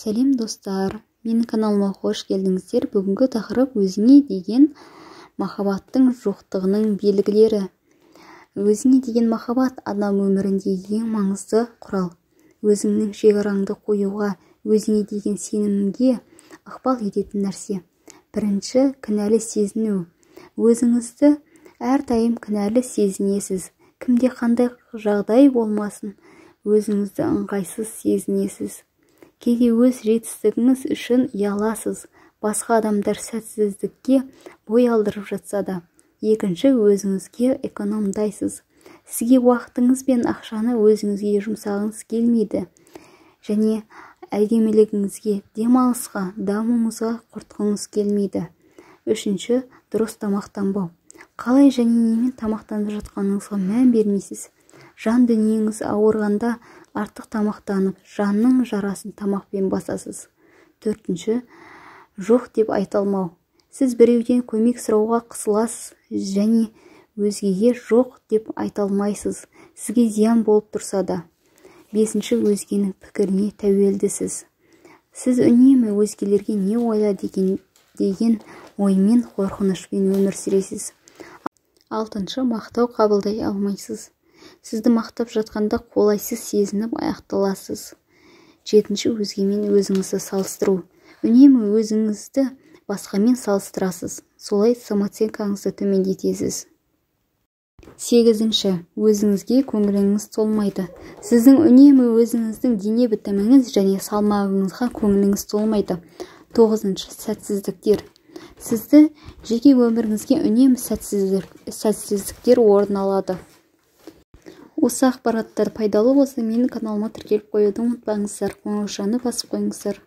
Сәлем, достар! Менің каналыма қош келдіңіздер. Бүгінгі тақырып: өзіңе деген махаббаттың жоқтығының белгілері. Өзіңе деген махаббат – адам өмірінде ең маңызды құрал. Өзіңнің шекараңды қоюға, өзіңе деген сенімге ықпал ететін нәрсе. Бірінші, кінәлі сезіну. Өзіңізді әрдайым кінәлі сезінесіз. Кімде қандай жағдай болмасын, өзіңізді ыңғайсыз сезінесіз. Кейде өз жетістігіңіз үшін ұяласыз, басқа адамдар сәтсіздікке бой алдырып жатса да. Екінші, өзіңізге экономдайсыз. Сізге уақытыңыз бен ақшаны өзіңізге жұмсағыңыз келмейді және әдемілігіңізге, демалысқа, дамуыңызға құртқыңыз келмейді. Үшінші, дұрыс тамақтанбау. Қалай және немен тамақтанып жатқаныңызға мән бермейсіз. Жан дүниеңіз ауырғанда артық тамақтанып, жанның жарасын тамақпен басасыз. Төртінші, жоқ деп айта алмау. Сіз біреуден көмек сұрауға қысыласыз және өзгеге жоқ деп айта алмайсыз, сізге зиян болып тұрса да. Бесінші, өзгенің пікіріне тәуелдісіз. Сіз үнемі өзгелерге не ойлады деген, деген оймен, қорқынышпен өмір сүресіз. Алтыншы, мақтау қабылдай алмайсыз. Сізді мақтап жатқанда қолайсыз сезініп ақталасыз. Жетінші, өзгемен өзіңізді салыстыру. Үнемі өзіңізді басқамен салыстырасыз, солай самооценкаңызды төмендетесіз. Сегізінші, өзіңізге көңіліңіз толмайды. Сіздің үнемі өзіңіздің дене бітіміңіз және салмағыңызға көңіліңіз толмайды. Тоғызыншы, сәтсіздіктер. Сізді жеке өміріңізге үнемі сәтсіздіктер орын алады. Осы ақпараттар пайдалы болса, менің каналыма тіркеліп қоюды ұмытпаңыздар, қоңыраушаны басып қойыңыздар.